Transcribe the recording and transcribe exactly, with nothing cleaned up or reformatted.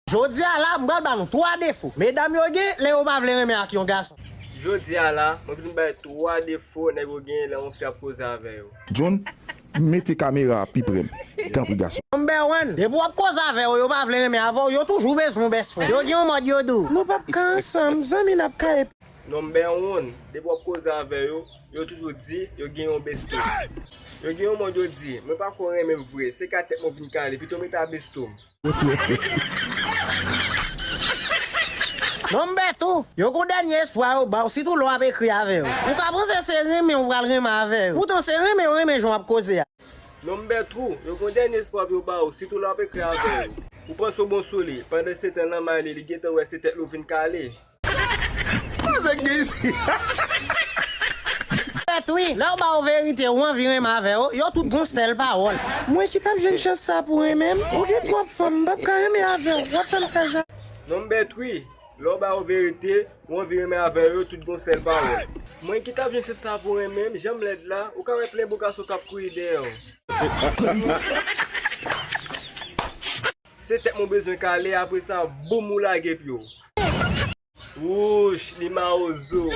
Jodi a la, m pral ba nou twa defo medam yo gen lè yo pa vle renmen ak yon gason. Jodi a la, mwen vin bay twa defo nèg yo gen lè yon fi ap koze avè yo. John, mete kamera a pi pre m, tanpri gason. Number one, depi w ap koze avè yo, yo pa vle renmen avè w, yo toujou bezwen yon best friend. Yo gen yon mòd yo di w, nou p ap ka ansanm, zanmi n ap ka epi. Number one, depi w ap koze avè yo, yo toujou di yo gen yon besto. Yo gen yon mòd yo di, mwen pa ko renmen m vre, se ka tèt mwen vin kale, pito m rete a besto m. Number two, yo gon dènye espwa yo ba w, sitou lè w ap ekri avè yo. Ou ka panse se renmen ou pral renmen avè yo. Poutan se renmen yo renmen jan w ap koze a. Number two, yo gon dènye espwa yo ba w, sitou lè w ap ekri avè yo. Ou panse w bon sou li, pandan se tan lanmay li, li gentan wè se tèt li w vin kale. Number three, lè yo ba w verite, ou anvi renmen avè yo, yo tout gon sèl pawòl. Mwen ki t ap jwenn chans sa pou renmen m? Ou gen twòp fanm, m p ap ka renmen avè w, w ap fè m fè jan. Number three, lè yo ba w verite, ou anvi renmen avè yo, tout gon sèl pawòl. Mwen ki t ap jwenn chans sa pou renmen m, jan m lèd la, ou ka wè plen bon gason k ap kouri dèyè w. Se tèt mwen bezwen kale, apre sa, boum, ou lage pye w. Wouch, li mawozo.